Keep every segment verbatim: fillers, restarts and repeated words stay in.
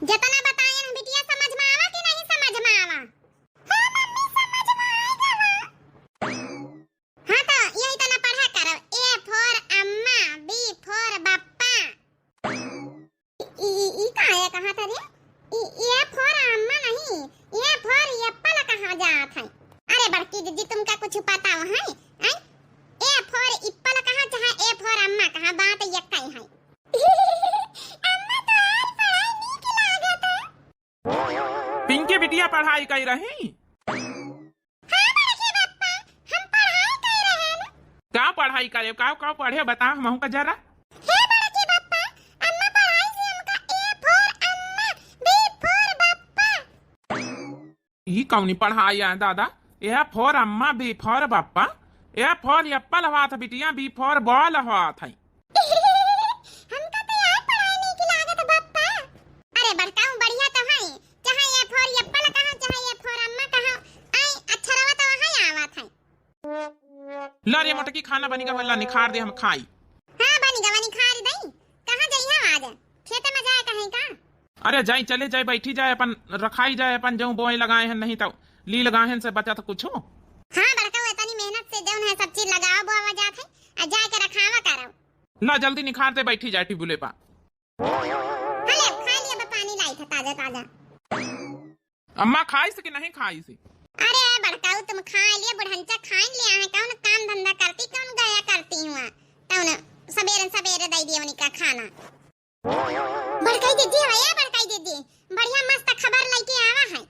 जितना बताएन बिटिया, समझ में आवा कि नहीं समझ में आवा? हाँ मम्मी, समझ में आएगा। हाँ, तो यही तना पढ़ा करो, A for अम्मा, B for बप्पा। ई, ई, ई का है, कहा था रे? ई, A for अम्मा नहीं, A for apple कहा जात है। अरे बड़की दीदी, तुमका कुछ पता है? हैं? A for apple कहा चाहे A for अम्मा कहा, बात यक्कै है। अम्मा, तोहार पढ़ाई नीक लागत है। पिंकी बिटिया पढ़ाई कइ रही? हाँ बड़के बप्पा, हम पढ़ाई कइ रहे न। का पढ़ाई करे? का, का पढ़े बता हमहू का जरा। हे बड़के बप्पा, अम्मा पढ़ाई से हमका A for अम्मा, B for बप्पा। ई कौनी पढ़ाई है दादा? A for अम्मा, B for बप्पा, A for apple होत बिटिया, B for ball होत है। हमका तो यार पढ़ाई नीक लागत बप्पा। अरे बड़काऊ बढ़िया तो है, चाहे A for apple कहा, चाहे A for अम्मा कहा, आई अक्षरवा तो वही आवत है। ला रे मोटकी, खाना बनी गवा, ला निखार दे, हम खाई। हाँ बनी गवा, निखार दई। कहाँ जइहा आज? खेते में जाए कहीं का? अरे जाई, चले जाए, बैठी जाए, अपन रखाई जाए, अपन जऊँ बोए लगाए हैं, नहीं तो ली लगाए हैं से बचा तो कुछ हो। हाँ बड़काऊ, इतनी मेहनत से जऊन है सब चीज लगावा बोवा जात है, आ जाए के रखावा करो। ला जल्दी निखार दे, बैठी जाए टिबुले पा। हले, खा लिया बा, पानी लाई था ताजा ताजा। अम्मा खाइस कि नहीं खाइस? अरे बड़काऊ, तुम खा लिए, बुढ़ंचा खाइन लिया है, कौन काम धंधा करती, कौन गया करती हुआ, तौन सबेरे सबेरे दे दिया उनका खाना। बड़काई दीदी है, ए बड़काई दीदी, बढ़िया मस्त खबर लेके आवा है।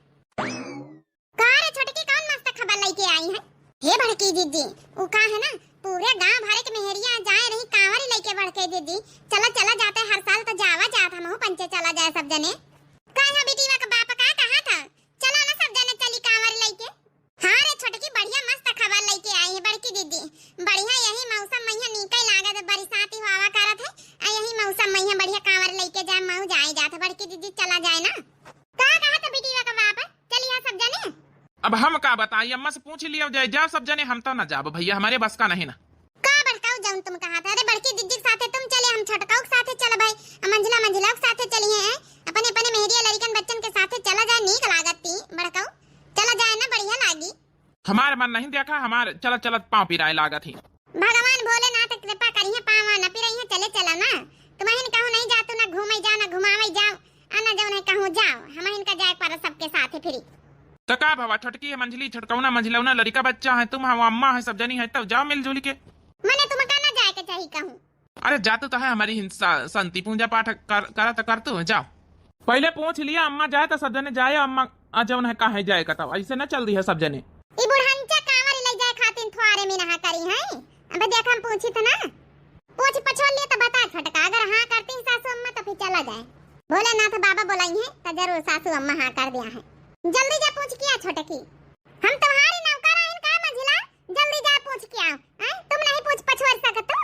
का रे छोटकी, कौन मस्त खबर लेके आई है? हे बड़की दीदी, उ का है ना, पूरे गांव भरे के मेहरिया जाए रही कांवरी लेके बड़के दीदी। चला, चला जाते, हर साल तो जावा जात, हमहू पंचे चला जाए सब जने। का है बिटिया के बाप का कहा था, चला ना सब जने चली कांवरी लेके। हाँ रे छोटकी, बढ़िया मस्त खबर लेके आई है बड़की दीदी। बढ़िया यही मौसम में नीके लागत, बरसाती हवा करत है, आ यही मौसम में बढ़िया कांवर लेके जाए, मऊ जाए जात है बड़की दीदी, चला जाए ना। का कहा था बिटिया का बाप, चलिया सब जने। अब हम का बताई, अम्मा से पूछ लिया जाए, जाओ सब जने, हम तो ना जाब भैया, हमारे बस का नहीं ना। का बड़काऊ जौन तुम कहा था, अरे बड़की दीदी के साथे तुम चले, हम छोटकाऊ के साथे चल भाई, आ मंझला मंझला के साथे चलिए हैं, अपने अपने मेहरिया लड़िकन बच्चन के साथे चला जाए, नीक लागत ती बड़काऊ, चला जाए ना, बढ़िया लागी। हमार मन नहीं देखा, हमार चलत चलत पाँव पिराए लागत ही। भगवान भोलेनाथ कृपा करिहे, पाँव न पिराइहे, चले चला ना। तुम्हें कहूँ नहीं जातू, ना घूमे जाओ, ना घुमावे जाओ, आ ना जौन है कहूँ जाओ, हम इनका जाए पर सबके साथ ही फिरी। त का भवा, छोटकी है मंझली, छोटकौना मंझलौना लड़िका बच्चा है, तुम हो अम्मा है, सब जनी है, तब जाओ मिलजुल के। मने तुमका ना जाए के चाही कहूँ। अरे जातू तो है हमारी हिंसा, शांति पूजा पाठ कर, करत करतू जाओ। पहले पूछ लिया अम्मा जाए तो सब जने जाए, अम्मा आ जौन है कहे जाए का, तब ऐसे ना चल दिया सब जने। ई बुढ़ंचा कांवर ले जाए खातिन थुआरे में नहा करी है। अब देख हम पूछी त ना। पूछ पछोड़ लिए तो बता छोटका, अगर हाँ करती सासू अम्मा तो फिर चला जाए। भोलेनाथ बाबा बोलाई है तो जरूर सासू अम्मा हाँ कर दिया है। जल्दी जा पूछ किया छोटकी। हम तुम्हारी नौकर आइन का मंझला, जल्दी जा पूछ किया। हैं? तुम नहीं पूछ पछोड़ सकत हो?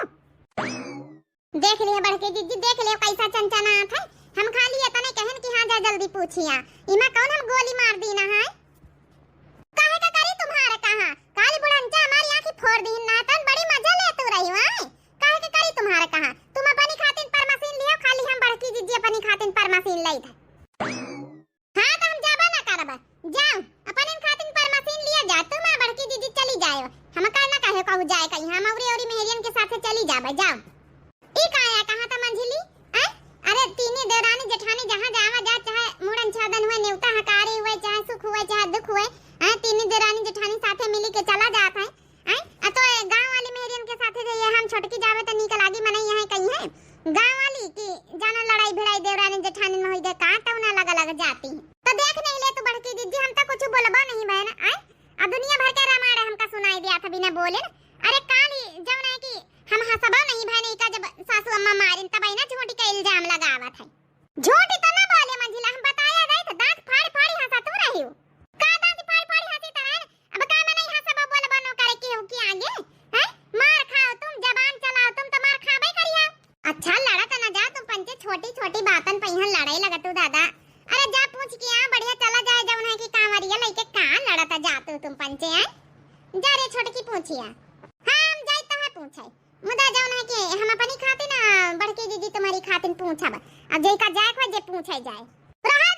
देख लिया बड़के जीजी, देख लिया कैसा चनचनात है। हम खाली इतने कहन कि हाँ जा जल्दी पूछिया, इमा कौन हम गोली मार दीना है? काहे का करी तुम्हारे कहा? काली बुढ़ंचा हमारी आँखी फोड़ दीन ना, तन बड़ी मजा ले तू रही हो, आय? काहे का करी तुम्हारे कहा? तुम अपनी खातिन परमसीन लियो, खाली हम बड़की जीजी अपनी खातिन परमसीन लई था। हाँ, तो हम जाबा ना करब। जाओ, अपन इन खातिन परमसीन लिया जा, तुम आ बड़की दीदी चली जाए। हम का ना कहे कहू जाए कहीं, हम औरी औरी मेहरियन के साथे चली जाबे, जाओ। ई का आया कहा था मंझली? आय? अरे तीनी देवरानी जेठानी जहाँ जावा जा, चाहे मुड़न छादन हुए, नेवता हकारी हुए, चाहे सुख हुए, चाहे दुख हुए, आय? तीनी देवरानी जेठानी साथे मिली के चला जात है। आय? आ तो गाँव वाली मेहरियन के साथे जाइए, हम छोटकी जावे तो नीक लागी, मनई यहाँ कहीं है। गाँव वाली की जाना लड़ाई भिड़ाई देवरानी जेठानी में होई दे का, तौना लगा लग जाती है। तो देख नहीं ले तू बड़की दीदी, हम तो कुछ बोलबो नहीं बहन। आय? आ दुनिया भर के रामायण हमका सुनाई दिया था बिना बोले न। अरे काली जौन है कि हम हंसबो नहीं बहन, इका जब सासू अम्मा मारिन तब ना झूठी का इल्जाम लगावत है। झूठी तो ना बोले मंझिला, हम बताया रही तो दांत फाड़ फाड़ हंसा तू रही हो। का दांत फाड़ फाड़ हंसी तरह? अब का मनई हंसबो बोलबो न करे केहू के आगे? हैं? मार खाओ तुम, जबान चलाओ तुम, तो मार खाबे करिया। अच्छा लड़त न जा तुम पंचे, छोटी छोटी बातन पे यहाँ लड़ाई लगत हो दादा। अरे जा पूछ के आ, बढ़िया चला जाए जौन है कि कांवरिया लेके का लड़त जा तू तुम पंचे हैं? जा रे छोटकी पूछिया। हाँ हम जाई तो है पूछे। मुदा जौन है कि हम अपनी खातिर ना बड़की दीदी तुम्हारी खातिर पूछब। अब जेका जाए को जे पूछे जाए। रहा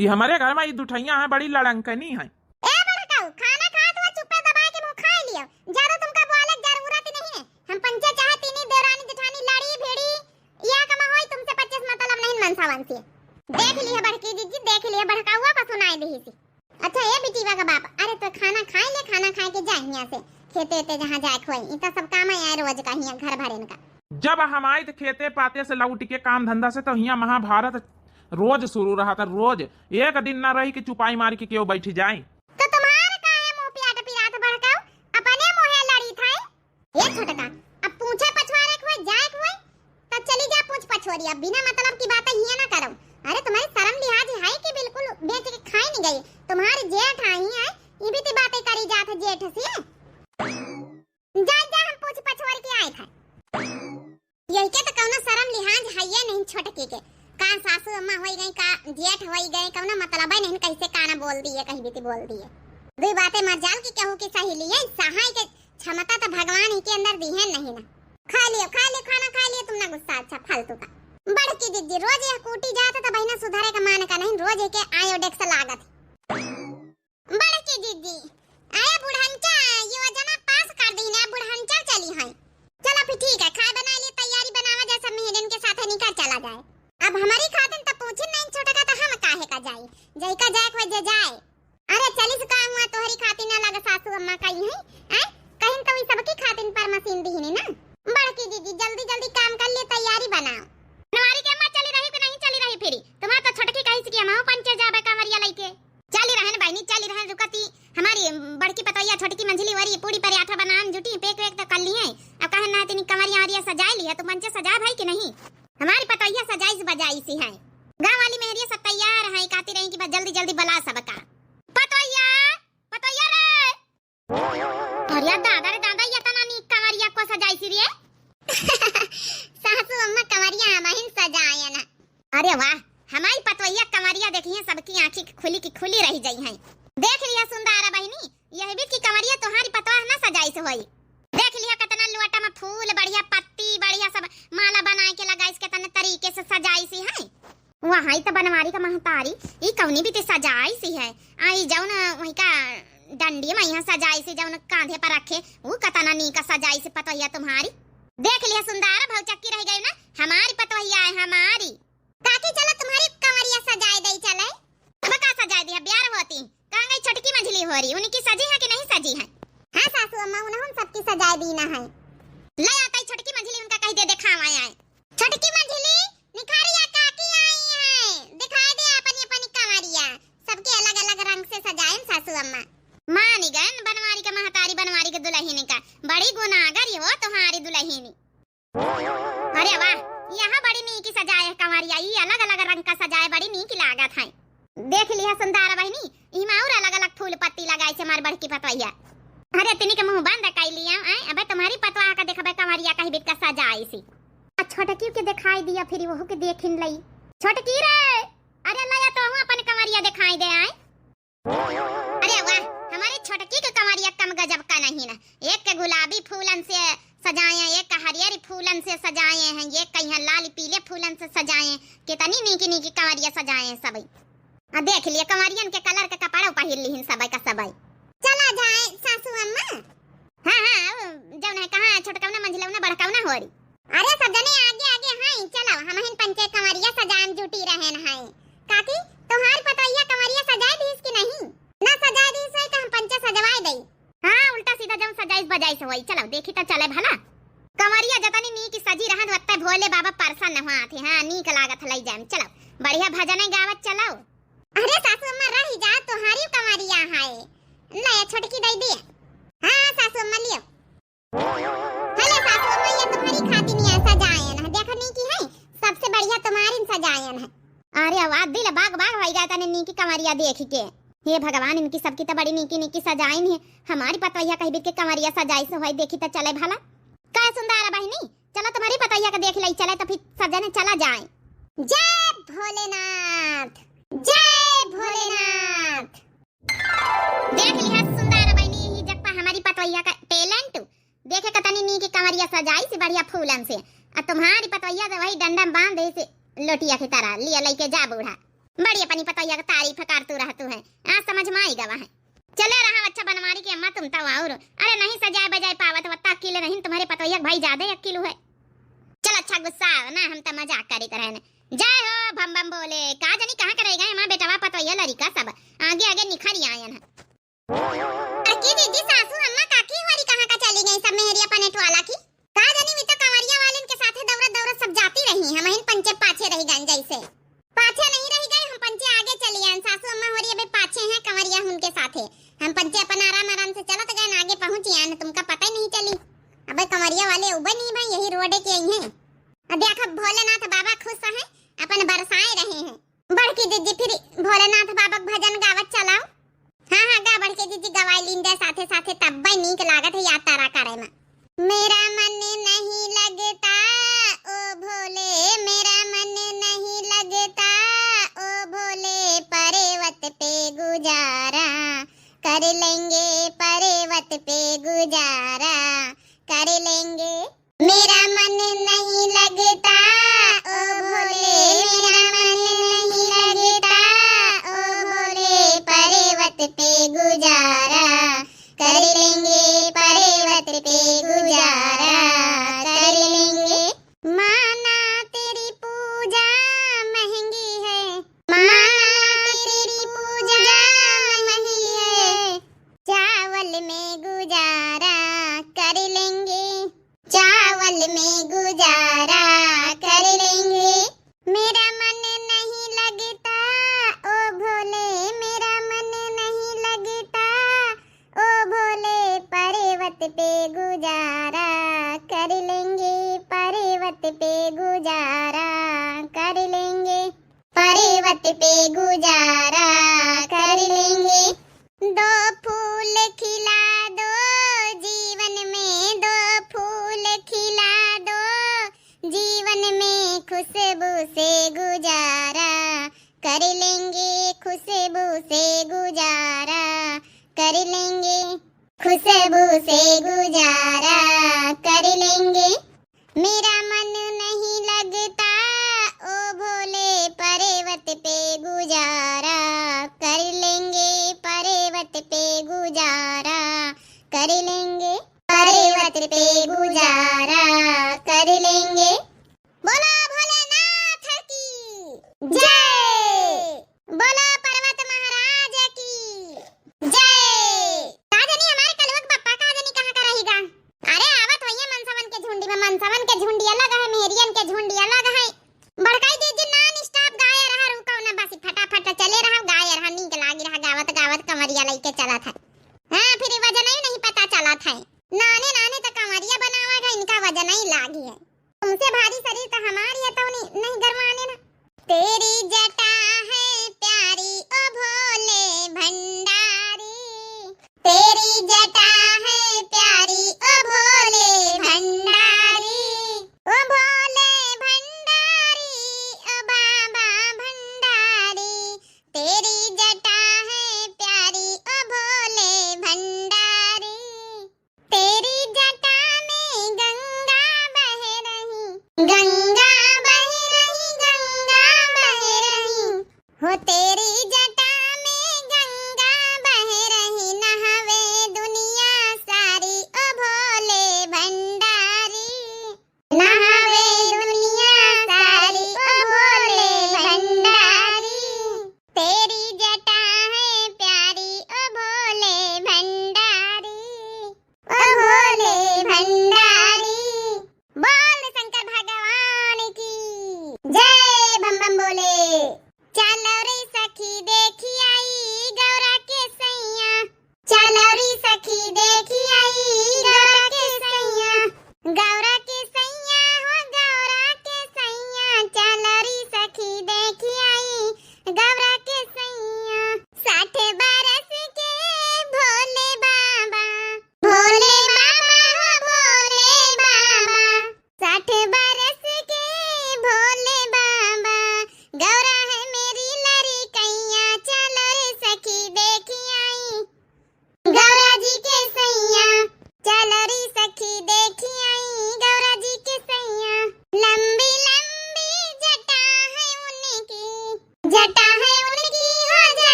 ई हमरे घर मा ई दुठइया है, बड़ी लड़ंकनी है। ए बड़कऊ, खाना खात हुआ चुप्पे दबाए के मुँह खाए लियो। ज्यादा तुमका बोले के जरूरत ही नहीं है। हम पंचे चाहे तीनी देवरानी जेठानी लड़ी भिड़ी, या कमा होई तुमसे पच्चीस मतलब नहीं मनसावन से। देख लिया बड़की जिज्जी, देख लिया बड़कउआ पर सुनाई दिहिसी। अच्छा ए बिटिया का बाप, अरे तो खाना खाए ले, खाना खाए के जा हियाँ से, खेते ते जहाँ जाए के होई। ई तो सब काम है रोज का हियाँ घर भरेन का। जब हम आई तो खेते पाते से लौट के काम धंधा से तो हियाँ महाभारत रोज शुरू रहा था, रोज। एक दिन ना रही कि चुपाई मार के केहू बैठ जाए। तो तुम्हार काहे मुँह पियाट पिरात बड़कऊ, अपने मुँहे लड़ी था। ए छोटका, अब पूछे पछवारे के होई, जाए के होई, तब चली जा पूछ पछोरी। अब बिना मतलब की बातें हियाँ ना करो। अरे तुम्हारी शर्म लिहाज है कि बिल्कुल बेच के खाए नहीं गई। तुम्हारी जेठ आई है, ये भी तो बातें करी जात है जेठ से। जा जा, हम पूछ पछोर के आए थे। यही के तो कौनो शर्म लिहाज है ये नहीं छोटकी के। का सासू अम्मा होई गई, का जेठ होई गए, कौनो मतलब है नहीं, कैसे काना बोल दिए, कहीं बीती बोल दिए। दुई बातें मजाल की केहू की सहेली है, सहाय के क्षमता तो भगवान ही के अंदर दी है नहीं ना। खा लियो, खा लियो, खाना खा लियो, तुम ना गुस्सा, अच्छा फालतू का। बड़की जिज्जी रोज यह कूटी जात तो बहिना सुधारे का मान का नहीं, रोज के आयोडेक्स लागत। बड़की जिज्जी, अरे बुढ़नचा योजना पास कर दी ना, बुढ़नचा चली है। चलो फिर ठीक है, खाए बनाए लिए तैयारी बनावा जाए, सब मेहरिन के साथ निकल चला जाए। अब हमारी खातिन तो पूछिन नहीं छोटका, तो हम काहे का जाई, जई का जाए को जे जाए। अरे चलिस का हुआ तोहरी खातिन अलग सासू अम्मा कही है, हैं? कहीं तो ई सबकी खातिन पर मशीन दीहिनी ना। बड़की जिज्जी जल्दी जल्दी काम कर लिए, तैयारी बनाओ। बनवारी के अम्मा चली रही कि नहीं चली रही फिरी? तुम्हार तो छोटकी कहिस कि हमहू पंचे जाबे कांवरिया लइके। चली रहन बहिनी, चली रहन, रुकती हमारी बड़की पतोहिया छोटकी मंझली वरी पूड़ी पराठा बनान जुटी, पेक वेक तो कर लिए। अब कहन ना तनी कांवरिया आरिया सजाए लिया, तो पंचे सजा भाई कि नहीं? हमारी पतोहिया सजाइस बजाइस है। गाँव वाली मेहरिया सब तैयार है, कहती रही कि बस जल्दी जल्दी बुला सबका। पतोहिया, पतोहिया रे। अरे दादा रे दादा, ये तना नीक कांवरिया को सजाइस रे। सासू अम्मा कांवरिया हमहिन सजाए ना। अरे वाह, हमारी पतोहिया कांवरिया देखिए, सबकी आँखी खुली की खुली रह जाई हैं। देख लिया सुंदरा बहिनी, यह भी की कांवरिया तुम्हारी पतोह ना सजाइस होई। देख लिया कितना लोटा में फूल, बढ़िया पत्ती, बढ़िया सब माला बनाए के लगाइस, कितने तरीके से सजाइस है। वहाँ तो बनवारी का महतारी, ई कौनी भी ते सजाइस है। आ ई जौन वही का डंडी में यहाँ सजाइस, जौन कांधे पर रखे, वो कितना नीक सजाइस पतोहिया तुम्हारी। देख लिया सुंदरा भौचक्की रह गई ना, हमारी पतोहिया है हमारी। काकी, चला तुम्हारी कंवरिया सजाए दई चले। अब का सजाए दिया, ब्यार होती। कहाँ गई छोटकी मझली होरी, उनकी सजी है कि नहीं सजी है? हाँ सासू अम्मा, उन्होंने सबकी सजाए दीना है। ले आताई छोटकी मझली, उनका कही दे देखावा आए। छोटकी मझली, निखारिया काकी आई है, दिखाई दे अपनी अपनी कंवरिया। सबके अलग अलग रंग से सजाए सासू अम्मा। मानी गन बनवारी का महतारी, बनवारी के दुलहिनी का। बड़ी गुनागर हो तुम्हारी दुलहिनी। अरे वाह, यहाँ बड़ी नीकी सजाए है कंवरिया, ई अलग अलग रंग का सजाए, बड़ी नीकी लागत है। देख लिया सुंदरा बहिनी, इमा और अलग अलग फूल पत्ती लगाए से हमार बड़की पतोहिया। अरे तिनी के मुँह बंद कर लिया, आए, अबे तुम्हारी पतोह का देखबे कंवरिया कही बित का सजाए सी। आ छोटकी के दिखाई दिया, फिर वहू के देखिन लई। छोटकी रे, अरे लया तो हूँ अपन कंवरिया दिखाई दे आए। अरे वाह, हमारी छोटकी के कंवरिया कम गजब का नहीं ना। एक के गुलाबी फूलन से सजाए हैं, एक के हरियर फूलन से सजाए हैं, एक के यहाँ लाल पीले फूलन से सजाए हैं। कितनी नीकी नीकी कंवरिया सजाए हैं सबई। आ देख लिए कंवरियन के कलर के कपड़ा पहिर लिहिन सबई का सबई। चला जाए सासू अम्मा। हाँ, हाँ, वो जौन है कहाँ छोटकौना मंझलौना बड़कौना होरी। अरे सब जने आगे आगे हैं, चलो हमहिन पंचे कंवरिया सजान जुटी रहेन हैं। काकी, तुम्हार पतोहिया कंवरिया सजाए दीस कि नहीं? ना सजाए दीस होई तो हम पंचे सजवाए दई। हाँ, उल्टा सीधा जौन सजाइस बजाइस होई। चलो देखी तो चले भला। कंवरिया जतनी नीक सजी रहन वत्ते भोले बाबा प्रसन्न हुआ थे। हाँ, नीक लागत लई जाए। चलो बढ़िया भजन गावत चलो। अरे सासू अम्मा रही जा, तुम्हारी कंवरिया है। ले छोटकी दई दिए। हाँ सासू अम्मा लियो। हेलो सासू अम्मा, ये तुम्हारी खातिन है सजायन है, देखो नीकी है, सबसे बढ़िया तुम्हारी सजायन है। अरे वाह, दिल बाग बाग होई गया तने नीकी कंवरिया देख के। हे भगवान, इनकी सबकी तो बड़ी नीकी नीकी सजाइन है। हमारी पतोहिया कहीं बीत के कंवरिया सजाई से होई, देखी तो चले भला। का सुंदरा बहिनी, चलो तुम्हारी पतोहिया का देख लई चले, तो फिर सजने चला जाए। जय भोलेनाथ, जय भोलेनाथ। देख लिहा सुंदरा बहिनी, यही जगपा हमारी पतोहिया का talent। देखे कतनी नीक कंवरिया सजाई से बढ़िया फूलन से। आ तुम्हारी पतोहिया तो वही डंडा में बांध दे से लोटिया की तरह, लिया लइके जा बूढ़ा। बड़ी अपनी पतोहिया के तारीफ करतू रहतू है, आज समझ में आई गवा है। चले रहा अच्छा बनवारी के अम्मा, तुम तो और, अरे नहीं सजाए बजाए पावत, वत्ता अक्किल नहीं तुम्हारे पतोहिया के भाई, ज्यादा अक्किल है। चल अच्छा गुस्सा आओ ना, हम तो मजाक करित रहने। जय हो बम बम भोले। का जानी कहाँ के रह गए हमार बेटवा पतोहिया लड़िका सब, आगे आगे निखर आयन है। अक्की दीदी, सासू अम्मा काकी होरी कहाँ का चली गई सब मेहरिया पनेट वाला की? का जानी, वी तो कंवरिया वालिन के साथे दौड़त दौड़त सब जाती रही, हमहिन पंचे पाछे रह गए जैसे। पाछे नहीं रह गए, हम पंचे आगे चली आयन, सासू अम्मा होरी अबे पाछे हैं कंवरिया हुन के साथे। हम पंचे अपन आराम आराम से चलत गए, आगे पहुँच आयन, तुमका पता ही नहीं चली। अबे कंवरिया वाले उबे नहीं भाई, यही रोडे के आई हैं। अब देख, अब भोलेनाथ बाबा खुश हैं, अपन बरसाए रहे हैं। बड़की जीजी फिर भोलेनाथ बाबा के भजन गावत चलाओ। हाँ, हाँ, गा बड़की जीजी, गवाई लीन दे साथे साथे, तब्बे नीक लागत है यात्रा करे में। मेरा मन नहीं लगता ओ भोले, मेरा मन नहीं लगता ओ भोले, पर्वत पे गुजारा कर लेंगे, पर्वत पे गुजारा कर लेंगे। मेरा मन नहीं लगता ओ भोले, मेरा मन नहीं लगता ओ भोले, पर्वत पे गुजारा कर लेंगे, पर्वत पे गुजारा कर लेंगे। माना तेरी पूजा महंगी है, माना तेरी पूजा महंगी है, चावल में गुजारा कर लेंगे, चावल में गुजारा कर लेंगे। मेरा मन नहीं लगता ओ भोले, मेरा मन नहीं लगता ओ भोले, पर्वत पे गुजारा कर लेंगे, पर्वत पे गुजारा कर लेंगे, पर्वत पे गुजारा कर लेंगे। दो फूल खिला दो जीवन में, दो फूल खिला दो जीवन में, खुशबू से गुजारा कर लेंगे, खुशबू से गुजारा कर लेंगे, खुशबू से गुजारा कर लेंगे। मेरा मन नहीं लगता ओ भोले, पर्वत पे गुजारा कर लेंगे, पर्वत पे गुजारा कर लेंगे, पर्वत पे गुजारा कर लेंगे। बोलो भोलेनाथ की जय। बोलो पर्वत महाराज की जय। का जानी हमारे कलुआ के पप्पा का जानी कहाँ का रहिगा। अरे आवत होइहैं मनसवन के झुंडी में, मनसवन के झुंडी अलग है, मेहरियन के झुंडी अलग है। बड़काई दीदी non stop गाए रहा, रुको ना, बस फटाफट चले रहा, गाए रहा, नीक लागी रहा, गावत गावत कंवरिया लइके चलत है। हाँ, फिर वजन ही नहीं पता चलत है, नाने नाने तो कंवरिया बनावा गए, इनका वजन ही लागी है। तुमसे भारी शरीर तो हमारी है, तो नहीं, नहीं गरमाने ना। तेरी जटा है प्यारी ओ भोले भंडारी, तेरी जटा है प्यारी ओ भोले भंडारी, ओ भोले भंडारी, ओ बाबा भंडारी, तेरी जटा है प्यारी ओ भोले भंडारी। तेरी जटा में गंगा बह रही, गंगा बह रही, गंगा बह रही। हो तेरी जटा में गंगा बह रही, नहावे दुनिया सारी ओ भोले भंडारी। नहावे दुनिया सारी ओ भोले भंडारी। तेरी जटा है प्यारी ओ भोले भंडारी। ओ भोले भंडारी। बोल शंकर भगवान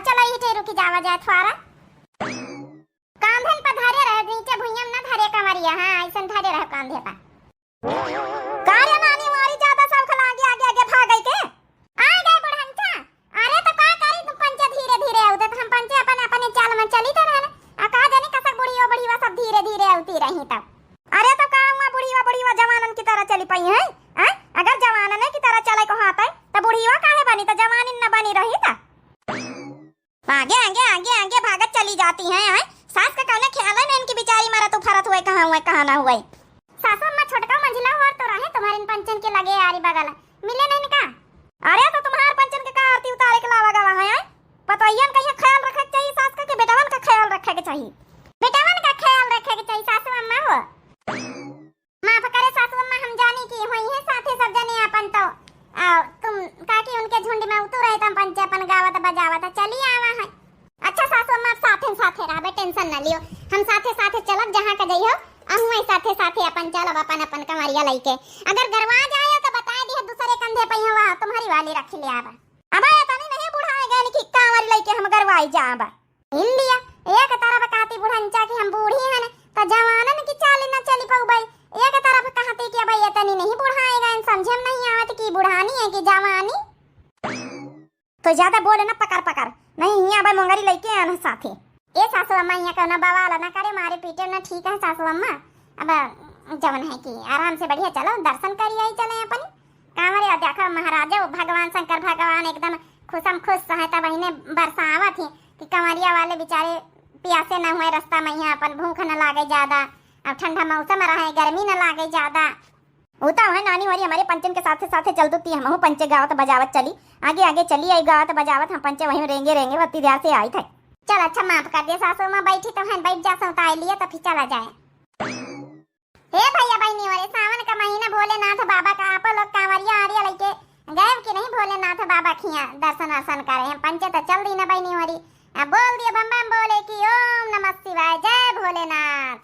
चलो, इही ठे रुकी जावा जाए थोड़ा। कांधन पर धरे रहे, नीचे भुइयां में ना धरे कंवरिया, हाँ, ऐसन धरे रहे कांधे पर। का रे नानी, मारी ज्यादा शौक लागे, आगे, आगे भागै के? आ गए बुढ़नचा। अरे तो का करी, तुम पंचे धीरे धीरे आओ, तो हम पंचे अपन, अपने चाल में चली तो रहन। आ का जाने कसक बुढ़ियो बुढ़िया सब धीरे धीरे आवती रही तब। अरे तो का हुआ, बुढ़िया बुढ़िया जवानन की तरह चली पई है? हैं? अगर जवानन की तरह चले को हाथ है, तो बुढ़िया काहे बनी, तो जवानिन न बनी रही त? आगे, आगे, आगे, आगे भागत चली जाती हैं, हैं? सास का कौनो ख्याल है ना इनकी, बेचारी मरत उफरत हुए, कहाँ हुए, कहाँ ना हुए। सासू अम्मा, छोटका मंझिला हुआ तो रहे तुम्हारे इन पंचन के लगे आरी बगल, मिले नहीं का? अरे तो तुम्हार पंचन के का आरती उतारे के लावा गवा है, हैं? पतोहियन का ये ख्याल रखे के चाहिए सास का, कि बेटवन का ख्याल रखे के चाहिए? बेटवन का ख्याल रखे के चाहिए सासू अम्मा हो। माफ करे सासू अम्मा, हम जानी कि होई है साथे सब जने अपन तो। आ, तुम काकी उनके झुंड में उतू रहे, तम पंचे अपन गावत बजावत चली आवा है। अच्छा सासू अम्मा, आप साथे साथे रहबे, tension ना लियो, हम साथे साथे चलब, जहाँ का जइहो, हम वही साथे साथे अपन चलब, अपन अपन कंवरिया लइके। अगर गरवा जाए तो बताए दिए, दूसरे कंधे पे हुआ तुम्हारी वाली रख ले आवा। अब ये तनी नहीं बुढ़ाए गए कि कांवर लइके हम गरवाई जाबा। हिल लिया। एक तरफ कहती बुढ़नचा कि हम बूढ़ी हन, त जवानन की चाल न चली पउबे। एक तरफ कहती कि अब ये तनी नहीं बुढ़ाए गए, समझे में नहीं आवत कि बुढ़ानी है कि जवानी। तो ज्यादा बोले ना पकर पकर, नहीं हियाँ अब मोंगरी लइके आना साथे। ए सासू अम्मा, यहाँ कौनो बवाल ना करे, मारे पीटे ना ठीक है सासू अम्मा। अब जवन है कि आराम से बढ़िया चलो, दर्शन करी आई चले अपन। कांवरिया देखा महाराजो, भगवान शंकर भगवान एकदम खुशम खुश है, तब बहिने बरसावत ही कि कंवरिया वाले बेचारे प्यासे न हुए रास्ता में, यहाँ अपन भूख न लागे ज्यादा, अब ठंडा मौसम रहे, गर्मी न लागे ज्यादा। होता है नानी वाली हमारे पंचन के साथे साथे चल दुती, हमहू पंचे गावत बजावत चली, आगे आगे चली आई गावत बजावत, हम पंचे वहीं रेंगे रेंगे बत्ती द्यार से आई थे। चल अच्छा माफ कर दिया सासू माँ, बैठी तो है, बैठ जा सौताई लिए तो फिर चला जाए। हे भैया बहिनी, ओरे सावन का महीना भोलेनाथ बाबा का, आप लोग कांवरिया आरिया लइके गए कि नहीं भोलेनाथ बाबा खिया दर्शन वर्शन करे? हम पंचे तो चल दी ना बहिनी ओरी। अब बोल दिए बम बम बोले कि ओम नमः शिवाय, जय भोलेनाथ,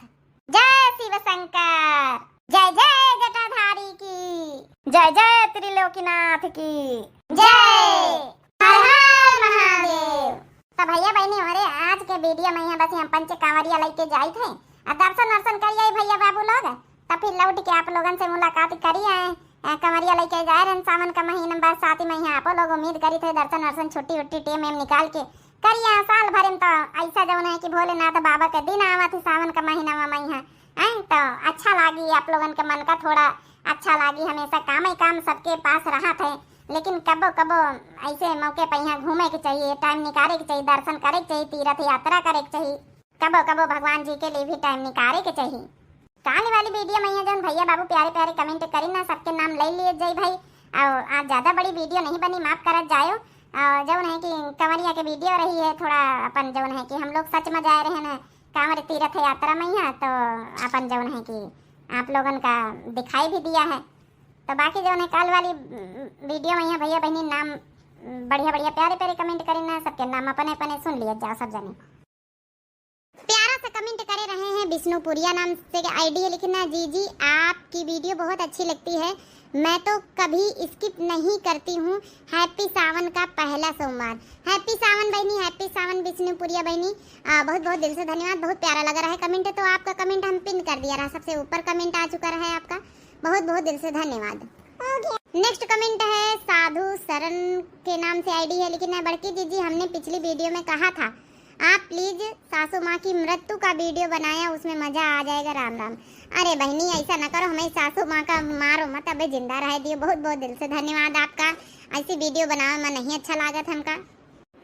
जय शिव शंकर, जय जय जटाधारी की, जय जय त्रिलोकीनाथ की, जय हर हर महादेव। तो भैया बहिनी ओरे, आज के video में यहाँ बस हम पंचे कांवरिया लइके जाइत है, आ दर्शन वर्शन करी आई भैया बाबू लोग, तब फिर लौट के आप लोगन से मुलाकात करी आए। अ, कांवरिया लइके जाए रहन सावन का महीना में, बरसाती में यहाँ आपो लोग उम्मीद करी थे दर्शन वर्शन छुट्टी उट्टी टेम एम निकाल के करी आए। साल भर में तो ऐसा जौन है कि भोलेनाथ बाबा के दिन आवत है सावन का महीना में यहाँ, हैं, तो अच्छा लागी आप लोगन के मन का थोड़ा अच्छा लागी। हमेशा काम ही काम सबके पास रहत है, लेकिन कबो कबो ऐसे मौके पर यहाँ घूमे के चाहिए, time निकाले के चाहिए, दर्शन करे के चाहिए, तीर्थ यात्रा करे के चाहिए, कबो कबो भगवान जी के लिए भी time निकाले के चाहिए। काल वाली video में यहाँ जौन भैया बाबू प्यारे प्यारे comment करी ना, सबके नाम ले लिए जाई भाई। और आज ज्यादा बड़ी video नहीं बनी, माफ करत जायो। और जौन है कि कंवरिया के video रही है, थोड़ा अपन जौन है कि हम लोग सच में जाए रहे हैं कांवर तीर्थ यात्रा में यहाँ, तो अपन जौन है कि आप लोगन का दिखाई भी दिया है। तो बाकी जौन है काल वाली, उम, video में यहाँ भैया बहिनी नाम, उम, बढ़िया बढ़िया प्यारे प्यारे comment करी ना, सबके नाम अपने अपने सुन लिया जाओ सब जने। प्यारा सा comment करे रहे हैं, विष्णुपुरिया नाम से ID है, लिखना, "जीजी, आपकी video बहुत अच्छी लगती है, मैं तो कभी skip नहीं करती हूँ। Happy सावन का पहला सोमवार।" Happy सावन बहिनी, happy सावन विष्णुपुरिया बहिनी। आ, बहुत बहुत दिल से धन्यवाद, बहुत प्यारा लग रहा है comment, तो आपका comment हम pin कर दिया रहा, सबसे ऊपर comment आ चुका रहा है आपका, बहुत बहुत दिल से धन्यवाद। Next comment है साधु शरण के नाम से ID है, लिखना है, "बड़की जीजी, हमने पिछली video में कहा था, आप please सासू माँ की मृत्यु का video बनाया, उसमें मजा आ जाएगा। राम राम।" अरे बहिनी, ऐसा न करो, हमारी सासू माँ का मारो मत, अबे जिंदा रह दियो। बहुत बहुत दिल से धन्यवाद आपका, ऐसी video बनावे में नहीं अच्छा लागत हमका।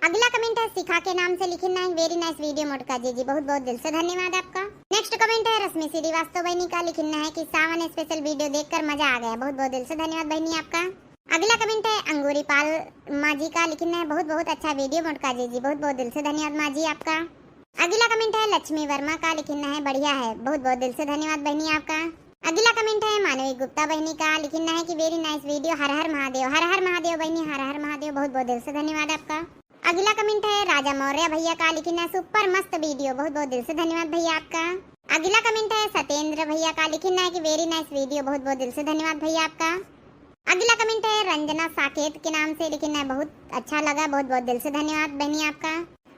अगला comment है शिखा के नाम से, लिखिन है, "Very nice video मोटका जीजी।" बहुत बहुत दिल से धन्यवाद आपका। Next comment है रश्मि श्रीवास्तव बहिनी का, लिखिन है कि सावन special video देखकर मजा आ गया। बहुत बहुत दिल से धन्यवाद बहिनी आपका। अगला comment है अंगूरी पाल माँ जी का, लिखिन है, "बहुत बहुत अच्छा video मोटका जीजी।" बहुत बहुत दिल से धन्यवाद माँ जी आपका। अगला comment है लक्ष्मी वर्मा का, लिखिन है, "बढ़िया है।" बहुत बहुत दिल से धन्यवाद बहिनी आपका। अगला comment है मानवी गुप्ता बहिनी का, लिखिन है कि "Very nice video, हर हर महादेव।" हर हर महादेव बहिनी, हर हर महादेव, बहुत बहुत दिल से धन्यवाद आपका। अगला comment है राजा मौर्य भैया का, लिखिन है, "Super मस्त video।" बहुत बहुत दिल से धन्यवाद भैया आपका। अगला comment है सत्येंद्र भैया का, लिखिन है कि "Very nice video।" बहुत बहुत दिल से धन्यवाद भैया आपका। अगला कमेंट है रंजना साकेत के नाम से, लिखिन है बहुत अच्छा लगा, बहुत बहुत दिल से धन्यवाद बहनी आपका।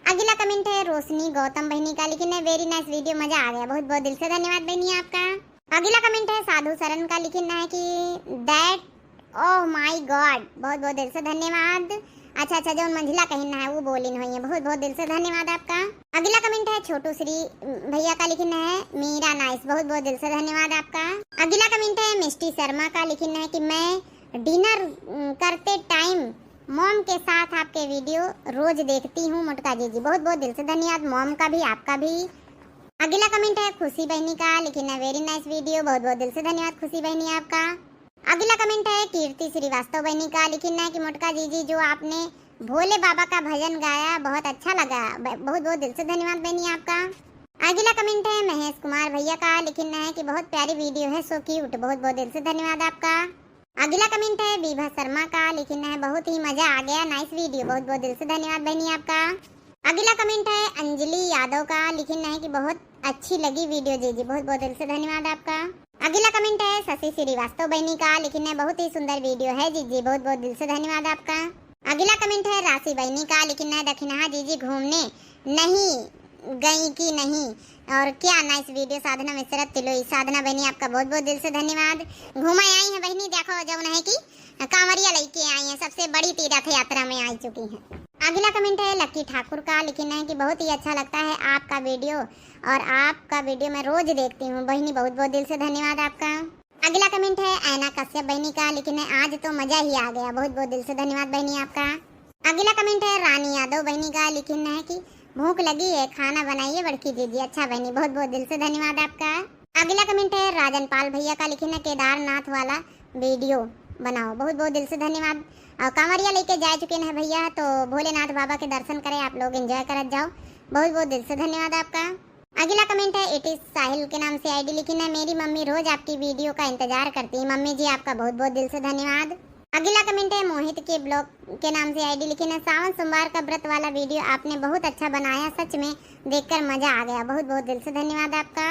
अगला कमेंट है रोशनी गौतम बहनी का, लिखिन है very nice video, मजा आ गया, बहुत बहुत दिल से धन्यवाद बहनी आपका। अगला कमेंट है साधु शरण का, लिखिन है कि that oh my God, बहुत बहुत दिल से धन्यवाद। अच्छा अच्छा, जौन मंझिला कहिन है वो बोलिन होइहैं, बहुत बहुत दिल से धन्यवाद आपका। अगला कमेंट है छोटू श्री भैया का, लिखिन है मीरा nice, बहुत बहुत दिल से धन्यवाद आपका। अगला कमेंट है मिष्टी शर्मा का, लिखिन है कि मैं डिनर करते टाइम मॉम के साथ आपके वीडियो रोज देखती हूँ मोटका जीजी, बहुत बहुत दिल से धन्यवाद मॉम का भी, आपका भी। अगला कमेंट है खुशी बहनी का, लिखिन है very nice video, बहुत बहुत दिल से धन्यवाद खुशी बहनी आपका। अगला कमेंट है कीर्ति श्रीवास्तव बहनी का, लिखिन है कि मोटका जीजी जो आपने भोले बाबा का भजन गाया बहुत अच्छा लगा, ब-, बहुत बहुत दिल से धन्यवाद बहनी आपका। अगला कमेंट है महेश कुमार भैया का, लिखिन है कि बहुत प्यारी वीडियो है, so cute, बहुत बहुत दिल से धन्यवाद आपका। अगला कमेंट है विभा शर्मा का, लिखिन है बहुत ही मजा आ गया, nice video, बहुत बहुत दिल से धन्यवाद बहनी आपका। अगला कमेंट है अंजलि यादव का, लिखिन है कि बहुत अच्छी लगी वीडियो जीजी, बहुत बहुत दिल से धन्यवाद आपका। अगला कमेंट है शशि श्रीवास्तव बहनी का, लिखिन है बहुत ही सुंदर वीडियो है जीजी, बहुत बहुत दिल से धन्यवाद आपका। अगला कमेंट है राशि बहनी का, लिखिन है दखिनहा जीजी घूमने नहीं गई कि नहीं, और क्या nice video साधना मिश्रा तिलोई। साधना बहनी आपका बहुत बहुत दिल से धन्यवाद। घूमा आई है बहनी, देखो जौन है कि कांवरिया लेके आई हैं, सबसे बड़ी तीर्थ यात्रा में आ चुकी हैं। अगला कमेंट है लक्की ठाकुर का, लिखिन है कि बहुत ही अच्छा लगता है आपका वीडियो और आपका वीडियो मैं रोज देखती हूँ बहनी, बहुत बहुत दिल से धन्यवाद आपका। अगला कमेंट है ऐना कश्यप बहनी का, लिखिन है आज तो मजा ही आ गया, बहुत बहुत दिल से धन्यवाद बहनी आपका। अगला कमेंट है रानी यादव बहनी का, लिखिन है कि भूख लगी है, खाना बनाइए बड़की जीजी। अच्छा बहनी, बहुत बहुत दिल से धन्यवाद आपका। अगला कमेंट है राजन पाल भैया का, लिखिन है केदारनाथ वाला वीडियो बनाओ, बहुत बहुत दिल से धन्यवाद। और कांवरिया लेके जा चुके हैं भैया, तो भोलेनाथ बाबा के दर्शन करें आप लोग, एंजॉय करत जाओ, बहुत बहुत दिल से धन्यवाद आपका। अगला कमेंट है एटी साहिल के नाम से आईडी, लिखिन है मेरी मम्मी रोज आपकी वीडियो का इंतजार करती है। मम्मी जी आपका बहुत बहुत दिल से धन्यवाद। अगला कमेंट है मोहित के ब्लॉग के नाम से आईडी, लिखिन है सावन सोमवार का व्रत वाला वीडियो आपने बहुत अच्छा बनाया, सच में देखकर मजा आ गया, बहुत बहुत दिल से धन्यवाद आपका।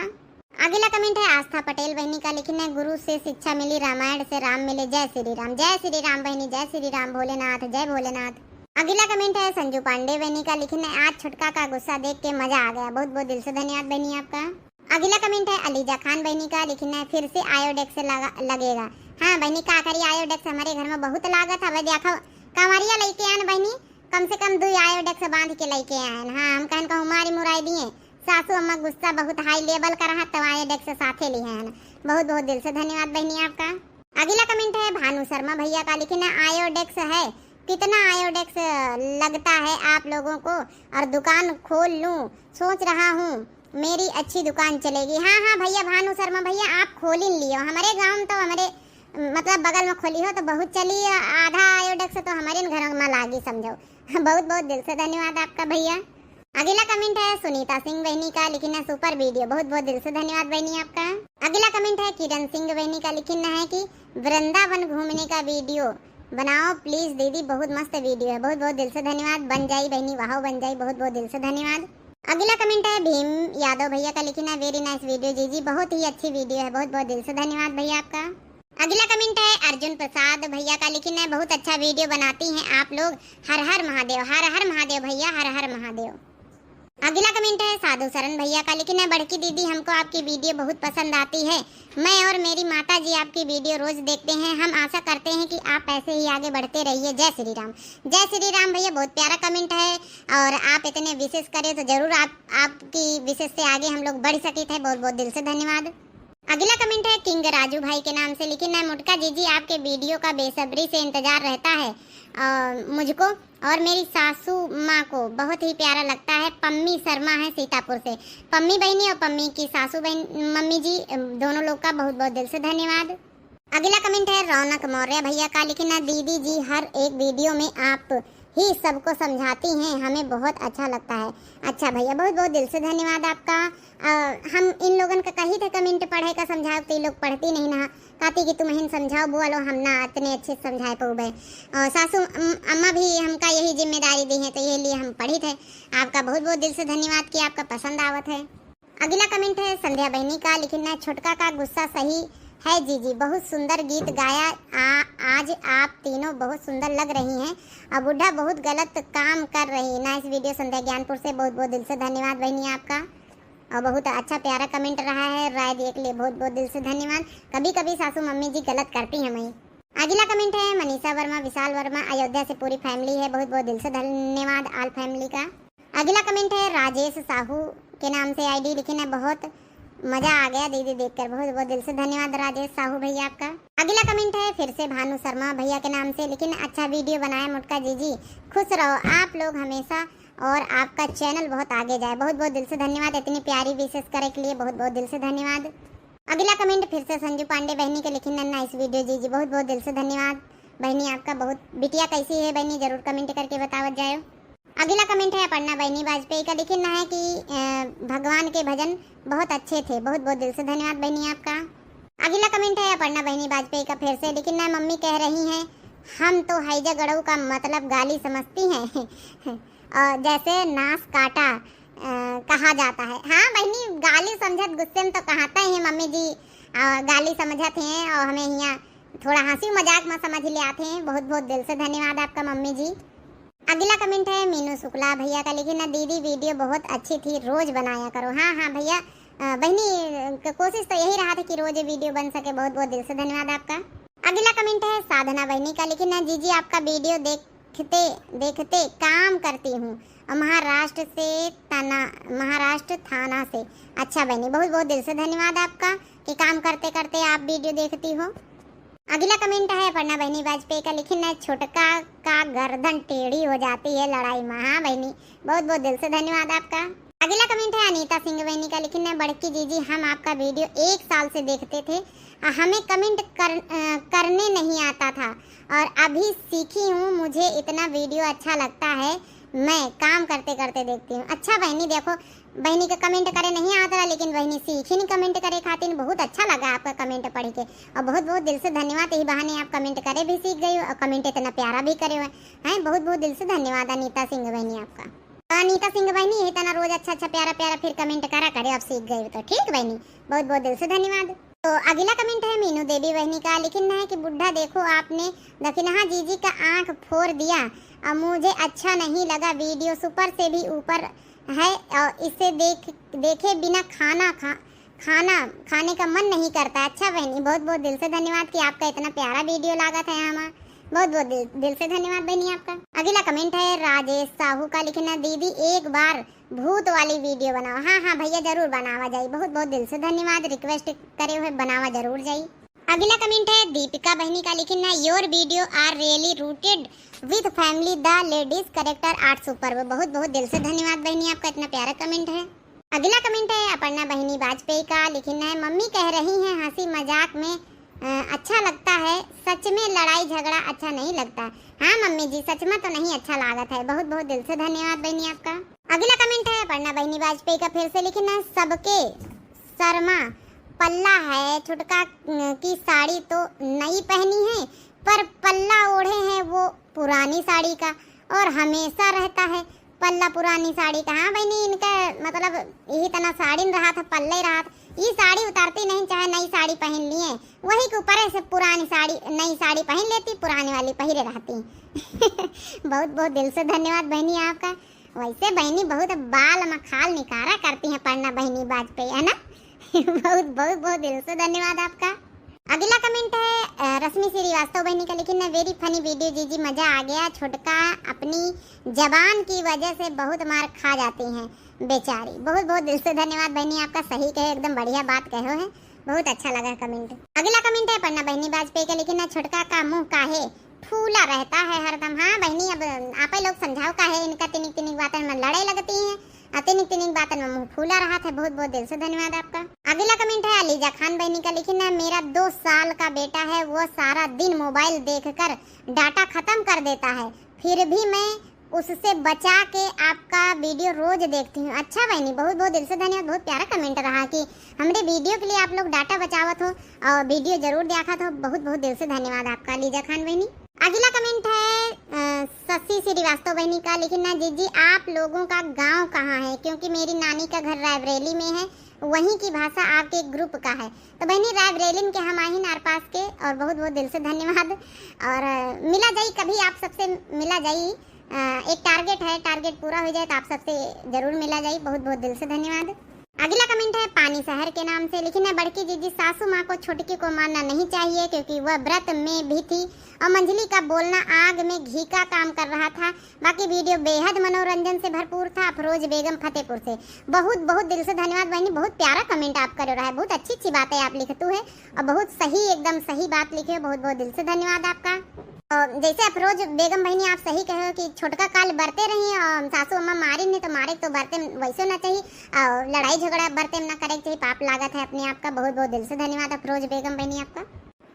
अगला कमेंट है आस्था पटेल बहनी का, लिखिन है गुरु से शिक्षा मिली, रामायण से राम मिले, जय श्री राम। जय श्री राम बहनी, जय श्री राम, भोलेनाथ, जय भोलेनाथ। अगला कमेंट है संजू पांडे बहनी का, लिखिन है आज छुटका का गुस्सा देख के मजा आ गया, बहुत बहुत दिल से धन्यवाद बहनी आपका। अगला कमेंट है अलीजा खान बहनी का, लिखिन है फिर से आयोडेक्स लगा, लगेगा। हाँ बहनी, का करी, आयोडेक्स हमरे घर में बहुत लागत है। अब देखो, कांवरिया लेके आन बहनी, कम से कम दुई आयोडेक्स बांध के लेके आयन। हाँ, हम कहन कहूँ मारी मुराई दिए, सासू अम्मा गुस्सा बहुत हाई लेवल का रहा, तो आयोडेक्स साथे लिहे हन। बहुत बहुत दिल से धन्यवाद बहनी आपका। अगला कमेंट है भानु शर्मा भैया का, लिखिन है आयोडेक्स है, कितना आयोडेक्स लगता है आप लोगों को, और दुकान खोल लूँ, सोच रहा हूँ मेरी अच्छी दुकान चलेगी। हाँ हाँ भैया, भानु शर्मा भैया, आप खोलिन लियो, हमरे गाँव में तो, हमरे मतलब बगल में खोली हो तो बहुत चली, आधा आयोडेक्स तो हमरे घर में लागी समझो। बहुत बहुत दिल से धन्यवाद आपका भैया। अगला कमेंट है सुनीता सिंह बहनी का, लिखिन है सुपर वीडियो, बहुत बहुत दिल से धन्यवाद बहनी आपका। अगला कमेंट है किरण सिंह बहनी का, लिखिन है कि वृंदावन घूमने का वीडियो बनाओ प्लीज दीदी, बहुत मस्त वीडियो है, बहुत बहुत दिल से धन्यवाद। बन जाई बहनी, वाह बन जाई, बहुत बहुत दिल से धन्यवाद। अगला कमेंट है भीम यादव भैया का, लिखिन है वेरी नाइस वीडियो जीजी, बहुत ही अच्छी वीडियो है, बहुत बहुत दिल से धन्यवाद भैया आपका। अगला कमेंट है अर्जुन प्रसाद भैया का, लिखिन है बहुत अच्छा वीडियो बनाती हैं आप लोग, हर हर महादेव, हर हर महादेव भैया, हर हर महादेव। अगला कमेंट है साधु शरण भैया का, लिखिन है बड़की दीदी, हमको आपकी वीडियो बहुत पसंद आती है, मैं और मेरी माता जी आपकी वीडियो रोज देखते हैं, हम आशा करते हैं कि आप ऐसे ही आगे बढ़ते रहिए। जय श्री राम। जय श्री राम भैया, बहुत प्यारा कमेंट है, और आप इतने विशेष करें तो जरूर आप, आपकी विशेष से आगे हम लोग बढ़ सकित है। बहुत बहुत दिल से धन्यवाद। अगला कमेंट है किंग राजू भाई के नाम से, लिखिन है मोटका जीजी, आपके वीडियो का बेसब्री से इंतजार रहता है, अ, मुझको और मेरी सासू माँ को बहुत ही प्यारा लगता है। पम्मी शर्मा है सीतापुर से। पम्मी बहनी और पम्मी की सासू बहन, मम्मी जी, अ, दोनों लोग का बहुत बहुत दिल से धन्यवाद। अगला कमेंट है रौनक मौर्य भैया का, लिखिन है दीदी जी हर एक वीडियो में आप ही सबको समझाती हैं, हमें बहुत अच्छा लगता है। अच्छा भैया, बहुत बहुत दिल से धन्यवाद आपका। अ, हम इन लोगन का कही थे कमेंट पढ़े का, समझाओ, तो ये लोग पढ़ती नहीं ना, कहती कि तुम हिन समझाओ बुआ लो, हम ना इतने अच्छे से समझाए पउबे। अ, सासू अम-, अम्मा भी हमका यही जिम्मेदारी दी है, तो ये लिए हम पढ़ी थे। आपका बहुत बहुत दिल से धन्यवाद कि आपका पसंद आवत है। अगला कमेंट है संध्या बहनी का, लिखिन है छोटका का गुस्सा सही है जीजी, बहुत सुंदर गीत गाया। आ, आज आप तीनों बहुत सुंदर लग रही हैं। और बुढ़ा बहुत गलत काम कर रही। Nice video संध्या ज्ञानपुर से, बहुत बहुत दिल से धन्यवाद बहनी आपका। और बहुत अच्छा प्यारा comment रहा है, राय दिए के लिए बहुत बहुत दिल से धन्यवाद। कभी कभी सासू मम्मी जी गलत करती हैं मई। अगला comment है मनीषा वर्मा, विशाल वर्मा, अयोध्या से पूरी family है, बहुत बहुत दिल से धन्यवाद all family का। अगला comment है राजेश साहू के नाम से, ID लिखिन है, बहुत मजा आ गया दीदी देखकर। बहुत बहुत दिल से धन्यवाद राजेश साहू भैया आपका। अगला comment है फिर से भानु शर्मा भैया के नाम से, लिखिन है, अच्छा video बनाया मोटका जीजी, खुश रहो आप लोग हमेशा और आपका channel बहुत आगे जाए। बहुत बहुत दिल से धन्यवाद इतनी प्यारी wishes करे के लिए, बहुत बहुत दिल से धन्यवाद। अगला comment फिर से संजू पांडे बहनी के, लिखिन है, nice video जीजी, बहुत बहुत दिल से धन्यवाद बहनी आपका। बहुत, बिटिया कैसी है बहनी, जरूर comment करके बतावत जायो। अगला comment है अपर्णा बहनी वाजपेयी का, लिखिन है कि, अ, भगवान के भजन बहुत अच्छे थे। बहुत बहुत दिल से धन्यवाद बहनी आपका। अगला comment है अपर्णा बहनी वाजपेयी का फिर से, लिखिन है, मम्मी कह रही हैं, हम तो हैजा गड़ऊ का मतलब गाली समझती हैं। अ, जैसे नास काटा, अ, कहा जाता है। हाँ बहनी, गाली समझत गुस्से में तो कहते हैं मम्मी जी, अ, गाली समझत हैं और हमें हियाँ थोड़ा हंसी मजाक में समझ ले आते हैं। बहुत बहुत दिल से धन्यवाद आपका मम्मी जी। अगला comment है मीनू शुक्ला भैया का, लिखिन है, दीदी video बहुत अच्छी थी, रोज बनाया करो। हाँ हाँ भैया, अ, बहनी, अ, क-, कोशिश तो यही रहा था कि रोज video बन सके। बहुत बहुत दिल से धन्यवाद आपका। अगला comment है साधना बहनी का, लिखिन है, जीजी आपका video देखते देखते काम करती हूँ और महाराष्ट्र से तना महाराष्ट्र थाना से। अच्छा बहनी, बहुत बहुत दिल से धन्यवाद आपका कि काम करते करते आप video देखती हो। अगला comment है अपर्णा बहनी वाजपेयी का, लिखिन है, छोटका का गर्दन टेढ़ी हो जाती है लड़ाई में। हाँ बहनी, बहुत बहुत दिल से धन्यवाद आपका। अगला comment है अनीता सिंह बहनी का, लिखिन है, बड़की जीजी हम आपका video एक साल से देखते थे, आ, हमें comment कर, अ, करने नहीं आता था और अभी सीखी हूँ, मुझे इतना video अच्छा लगता है, मैं काम करते करते देखती हूँ। अच्छा बहनी देखो, बहनी के comment करे नहीं आता रहा, लेकिन बहनी सीखी नहीं comment करे खातिर। बहुत अच्छा लगा आपका comment पढ़ के और बहुत बहुत दिल से धन्यवाद। यही बहाने आप comment करे भी सीख गई हो और comment इतना प्यारा भी करे हुए हैं। बहुत बहुत दिल से धन्यवाद अनीता सिंह बहनी आपका। तो अनीता सिंह बहनी यही तना रोज अच्छा अच्छा प्यारा प्यारा फिर comment करा करे, आप सीख गई हो तो। ठीक बहनी, बहुत बहुत दिल से धन्यवाद। तो अगला comment है मीनू देवी बहनी का, लिखिन है कि बुढ़ा देखो आपने दखिनहा जीजी का आँख फोर दिया और मुझे अच्छा नहीं लगा, video super से भी ऊपर है और इसे देख देखे बिना खाना खा खाना खाने का मन नहीं करता। अच्छा बहनी, बहुत बहुत दिल से धन्यवाद कि आपका इतना प्यारा video लागत है हमार। बहुत बहुत दिल, दिल से धन्यवाद बहनी आपका। अगला comment है राजेश साहू का, लिखिन है, दीदी एक बार भूत वाली video बनाओ। हाँ हाँ भैया, जरूर बनावा जाई। बहुत बहुत दिल से धन्यवाद, request करे हुए बनावा जरूर जाई। अगला comment है दीपिका बहनी का, लिखिन है, your video are really rooted with family, the ladies character are superb। बहुत बहुत दिल से धन्यवाद बहनी आपका, इतना प्यारा comment है। अगला comment है अपर्णा बहनी वाजपेयी का, लिखिन है, मम्मी कह रही हैं हंसी मजाक में, अ, अच्छा लगता है, सच में लड़ाई झगड़ा अच्छा नहीं लगता। हाँ मम्मी जी, सच में तो नहीं अच्छा लागत है। बहुत बहुत दिल से धन्यवाद बहनी आपका। अगला comment है अपर्णा बहनी वाजपेयी का, फिर से लिखिन है, सबके सर मा पल्ला है, छोटका, अ, की साड़ी तो नई पहनी है, पर पल्ला ओढ़े हैं वो पुरानी साड़ी का और हमेशा रहता है पल्ला पुरानी साड़ी का। हाँ बहनी, इनका मतलब यही तना साड़ी न रहा था, पल्ले रहा था। ये साड़ी उतारती नहीं, चाहे नई साड़ी पहन लिए, वही के ऊपर से पुरानी साड़ी, नई साड़ी पहन लेती, पुरानी वाली पहिरे रहती। बहुत बहुत दिल से धन्यवाद बहनी आपका। वैसे बहनी बहुत बाल में खाल निकारा करती हैं पढ़ना बहनी वाजपेयी, है ना? बहुत बहुत बहुत दिल से धन्यवाद आपका। अगला comment है, अ, रश्मि श्रीवास्तव बहनी का, लिखिन है, very funny video जीजी, मजा आ गया। छोटका अपनी जबान की वजह से बहुत मार खा जाती हैं बेचारी। बहुत बहुत दिल से धन्यवाद बहनी आपका, सही कहे, एकदम बढ़िया बात कहो है, बहुत अच्छा लगा comment। अगला comment है पन्ना बहनी वाजपेयी का, लिखिन है, छोटका का मुंह काहे फूला रहता है हरदम। हाँ बहनी, अब आप ही लोग समझाओ काहे इनका तिनिक तिनिक बातन में लड़े लगती हैं। आ, तिनिक तिनिक बातन में मुंह फूला रहत है। बहुत बहुत दिल से धन्यवाद आपका। अगला comment है अलीजा खान बहनी का, लिखिन है, मेरा दो साल का बेटा है, वो सारा दिन mobile देखकर data खत्म कर देता है, फिर भी मैं उससे बचा के आपका video रोज देखती हूँ। अच्छा बहनी, बहुत बहुत दिल से धन्यवाद। बहुत प्यारा comment रहा कि हमरे video के लिए आप लोग data बचावत हो और video जरूर देखत हो। बहुत बहुत दिल से धन्यवाद आपका अलीजा खान बहनी। अगला comment है, अ, शशि श्रीवास्तव बहिनी का, लिखिन ना, "जीजी, आप लोगों का गांव कहाँ है? क्योंकि मेरी नानी का घर रायबरेली में है, वहीं की भाषा आपके group का है।" तो बहिनी, रायबरेली में के हम आहिन आर पास के, और बहुत बहुत दिल से धन्यवाद। और, अ, मिला जाई कभी, आप सबसे मिला जाई। अ, एक target है, target पूरा हो जाए तो आप सबसे जरूर मिला जाई। बहुत बहुत दिल से धन्यवाद। अगला comment है पानी शहर के नाम से, लिखिन है, "बड़की जीजी, सासू माँ को छोटकी को मारना नहीं चाहिए, क्योंकि वह व्रत में भी थी और मंझली का बोलना आग में घी का काम कर रहा था। बाकी video बेहद मनोरंजन से भरपूर था।" अफरोज बेगम फतेहपुर से। बहुत बहुत दिल से धन्यवाद बहिनी, बहुत प्यारा comment आप करे रहा है, बहुत अच्छी अच्छी बातें आप लिखतू है और बहुत सही, एकदम सही बात लिखे हो। बहुत बहुत दिल से धन्यवाद आपका। और जैसे अफरोज बेगम बहिनी आप सही कहे हो कि छोटका काल बरते रही और सासू अम्मा मारी नहीं तो मारे तो बरते वैसे ना चाहिए, और लड़ाई झगड़ा बरते में ना करे के चाहिए, पाप लागत है अपने आप का। बहुत बहुत दिल से धन्यवाद अफरोज बेगम बहिनी आपका।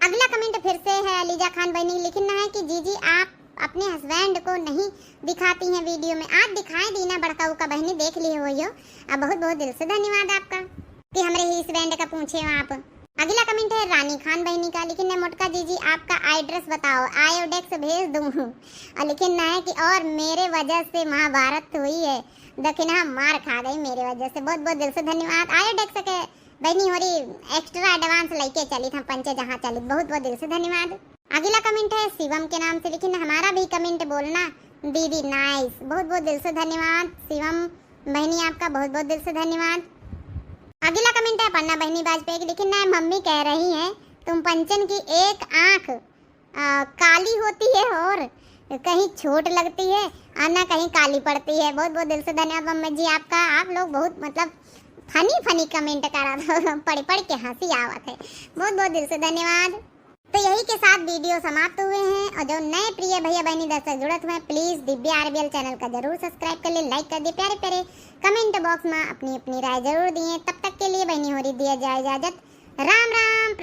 अगला comment फिर से है अलीजा खान बहिनी, लिखिन ना है कि "जीजी, आप अपने husband को नहीं दिखाती हैं video में, आज दिखाए दीना बड़काऊ का बहिनी, देख लिए हो यो।" अब बहुत बहुत दिल से धन्यवाद आपका कि हमरे husband का पूछे हो आप। अगला comment है रानी खान बहिनी का, लिखिन है, "मोटका जीजी, आपका address बताओ, आयोडेक्स भेज दूँ।" और लिखिन ना है कि "और मेरे वजह से महाभारत हुई है, दखिनहा मार खा गई मेरे वजह से।" बहुत बहुत दिल से धन्यवाद। आयोडेक्स के बहिनी होरी extra advance लेके चली था पंचे जहाँ चली, बहुत बहुत दिल से धन्यवाद। अगला comment है शिवम के नाम से, लिखिन, "हमारा भी comment बोलना दीदी।" Nice, बहुत बहुत दिल से धन्यवाद शिवम बहिनी आपका, बहुत बहुत दिल से धन्यवाद। अगला comment है पन्ना बहिनी वाजपेयी की, लिखिन ना, "मम्मी कह रही हैं तुम पंचन की एक आंख, अ, काली होती है और कहीं छोट लगती है और ना कहीं काली पड़ती है।" बहुत बहुत दिल से धन्यवाद मम्मी जी आपका, आप लोग बहुत मतलब funny funny comment करा था, पढ़ पढ़ के हंसी आवत है। बहुत बहुत दिल से धन्यवाद। तो यही के साथ video समाप्त हुए हैं। और जो नए प्रिय भैया बहिनी दर्शक जुड़त हुए हैं, please दिव्या RBL channel का जरूर subscribe कर ले, like कर दे, प्यारे प्यारे comment box में अपनी अपनी राय जरूर दिए। तब तक के लिए बहिनी होरी दिया जाए इजाजत। राम राम।